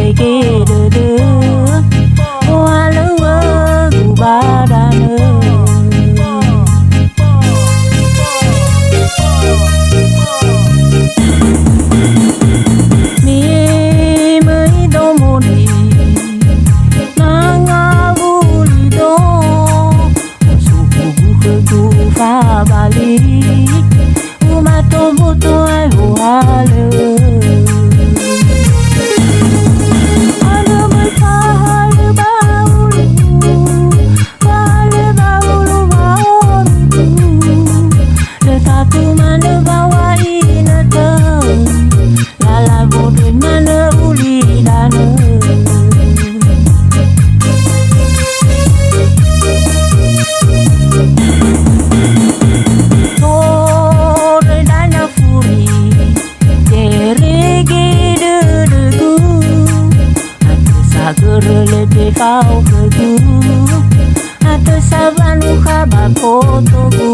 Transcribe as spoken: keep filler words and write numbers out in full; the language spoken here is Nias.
Ege dödö, o'alöŵögu ba danö. Me möi domoni, mangawuli do. Suhugu khögu fabali, umato-boto ai wohalö. Andrö möi fahalö ba ulu, fahalö ba ulu wa'orugu. Lö tatu manö ba wa'inötö. Lala wondroi manö uli danö. Toröi dania furi, terege dödögu. Atö sagörö lebe fao khögu. Atö sawanukha ba kotogu.